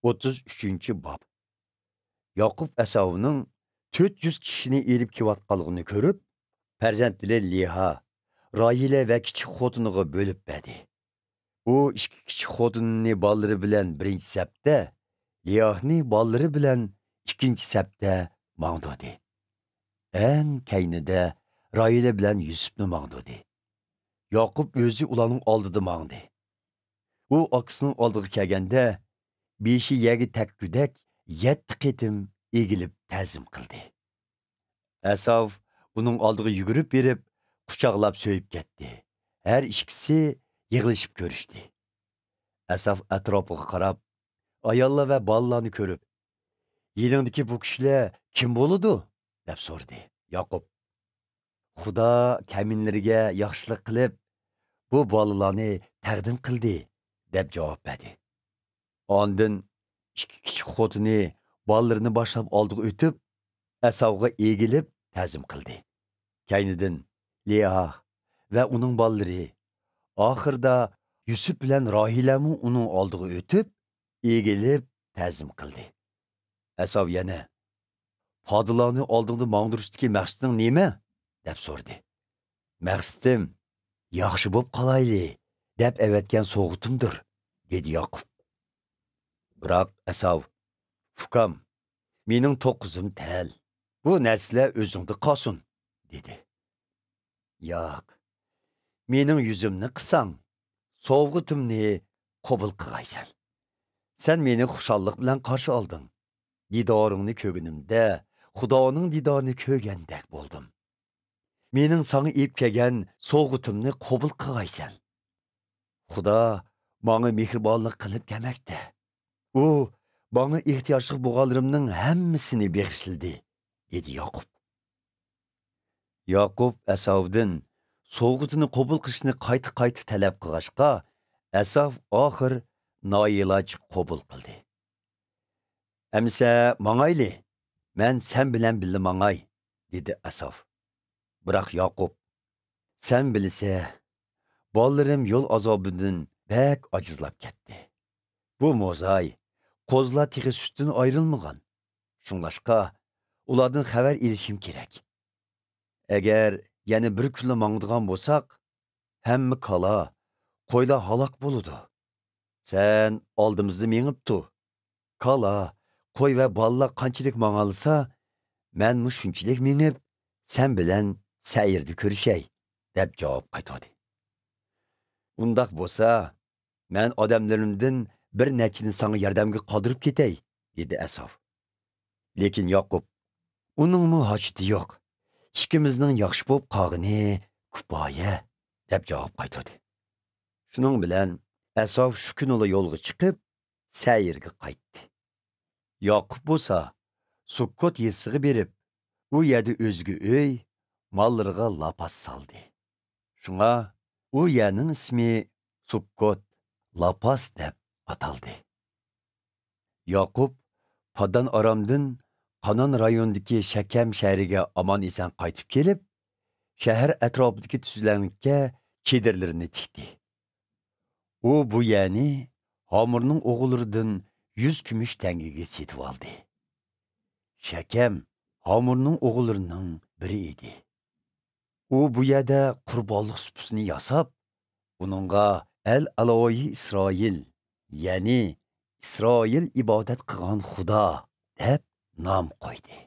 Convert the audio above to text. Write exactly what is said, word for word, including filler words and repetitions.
ئوتتۇز ئۈچىنچى باب. ياقۇپ ئەساۋنىڭ تۆت يۈز كىشىنى ئېلىپ كېلىۋاتقانلىقىنى كۆرۈپ، پەرزەنتلىرى لىيا، راھىلە ۋە كىچىك خوتۇنىغا بۆلۈپ بەردى. ئۇ ئىككى كىچىك خوتۇنىنى بالىلىرى بىلەن بىرىنچى سەپتە، لىياھنى بالىلىرى بىلەن ئىككىنچى سەپتە ماڭدۇردى. ئەڭ كەينىدە راھىلە بىلەن يۈسۈپنى ماڭدۇردى. ياقۇپ ئۆزى ئۇلارنىڭ ئالدىدا ماڭدى. ئۇ ئاكىسىنىڭ ئالدىغا كەلگەندە، بېشى يەرگە تەگكۈدەك يەتتە قېتىم ئېگىلىپ تەزىم قىلدى. ئەساف ئۇنىڭ ئالدىغا يۈگۈرۈپ بېرىپ، قۇچاقلاپ سۆيۈپ كەتتى. ھەر ئىككىسى يىغلىشىپ كۆرۈشتى. ئەساف ئەتراپىغا قاراپ، ئاياللار ۋە بالىلارنى كۆرۈپ، «يېنىڭدىكى بۇ كىشىلەر كىم بولىدۇ؟» دەپ سورىدى. ياقۇپ، «خۇدا كەمىنىلىرىگە ياخشىلىق قىلىپ، بۇ بالىلارنى تەقدىم قىلدى» دەپ جاۋاب بەردى. ئاندىن ئىككى كىچىك خوتۇنى بالىلىرىنى باشلاپ ئالدىغا ئۆتۈپ، ئەساۋغا ئېگىلىپ تەزىم قىلدى. كەينىدىن لىيا ۋە ئۇنىڭ بالىلىرى، ئاخىرىدا يۈسۈپ بىلەن راھىلەمۇ ئۇنىڭ ئالدىغا ئۆتۈپ، ئېگىلىپ تەزىم قىلدى. ئەساۋ يەنە، «پادىلارنى ئالدىڭدا ماڭدۇرۇشتىكى مەقسىتىڭ نېمە؟» دەپ سورىدى. «مەقسىتىم، ياخشى بوپ قالايلى دەپ ئەۋەتكەن سوۋغىتىمدۇر» دېدى ياقۇپ. بىراق ئەساۋ، «ئۇكام، مېنىڭ توققۇزۇم تەل، بۇ نەرسىلەر ئۆزۈڭدە قالسۇن» دېدى. «ياق، مېنىڭ يۈزۈمنى قىساڭ، سوۋغىتىمنى قوبۇل قىغايسەن. سەن مېنى خۇشاللىق بىلەن قارشى ئالدىڭ. دىدارىڭنى كۆرگىنىمدە، خۇدانىڭ دىدارىنى كۆرگەندەك بولدۇم. مېنىڭ ساڭا ئېلىپ كەلگەن سوۋغىتىمنى قوبۇل قىغايسەن. خۇدا ماڭا مېھرىبانلىق قىلىپ كەلمەكتە. ئۇ ماڭا ئېھتىياجلىق بولغانلىرىمنىڭ ھەممىسىنى بېغىشلىدى» دېدى ياقۇپ. ياقۇپ ئەساۋدىن سوۋغىتىنى قوبۇل قىلىشنى قايتا-قايتا تەلەپ قىلغاچقا، ئەساف ئاخىر نائىلاج قوبۇل قىلدى. «ئەمىسە ماڭايلى، مەن سەن بىلەن بىللە ماڭاي» دېدى ئەساف. بىراق ياقۇپ، «سەن بىلىسە، بالىلىرىم يول ئازابىدىن بەك ئاجىزلاپ كەتتى. بۇ موزاي قوزىلار تېخى سۈتتىن ئايرىلمىغان. شۇڭلاشقا ئۇلاردىن خەۋەر ئېلىشىم كېرەك. ئەگەر يەنە بىر كۈنلا ماڭىدىغان بولساق، ھەممە كالا، قويلار ھالاك بولىدۇ. سەن ئالدىمىزدا مېڭىپ تۇر. كالا، قوي ۋە بالىلار قانچىلىك ماڭالىسا، مەنمۇ شۇنچىلىك مېڭىپ، سەن بىلەن سەئىردە كۆرۈشەي» دەپ جاۋاب قايتۇردى. «ئۇنداق بولسا، مەن ئادەملىرىمدىن بىر نەچچىنى ساڭا ياردەمگە قالدۇرۇپ كېتەي» دېدى ئەساف. لېكىن ياقۇپ، «ئۇنىڭمۇ ھاجىتى يوق. ئىككىمىزنىڭ ياخشى بولۇپ قالغىنى كۇپايە» دەپ جاۋاب قايتۇردى. شۇنىڭ بىلەن ئەساف شۇ كۈنىلا يولغا چىقىپ، سەئىرگە قايتتى. ياقۇپ بولسا سۇككوت يېزىسىغا بېرىپ، ئۇ يەردە ئۆزىگە ئۆي، ماللىرىغا لاپاس سالدى. شۇڭا ئۇ يەرنىڭ ئىسمى سۇككوت، لاپاس دەپ ئاتالدى. ياقۇپ پاددان ئارامدىن قانان رايونىدىكى شەكەم شەھىرىگە ئامان-ئېسەن قايتىپ كېلىپ، شەھەر ئەتراپىدىكى تۈزلەڭلىككە چېدىرلىرىنى تىكتى. ئۇ بۇ يەرنى ھامۇرنىڭ ئوغۇللىرىدىن يۈز كۈمۈش تەڭگىگە سېتىۋالدى. شەكەم ھامۇرنىڭ ئوغۇللىرىنىڭ بىرى ئىدى. ئۇ بۇ يەردە قۇربانلىق سۇپىسىنى ياساپ، ئۇنىڭغا ئەل ئەلويى ئىسرائىل، يەنى ئىسرائىل ئىبادەت قىلغان خۇدا دەپ نام قويدى.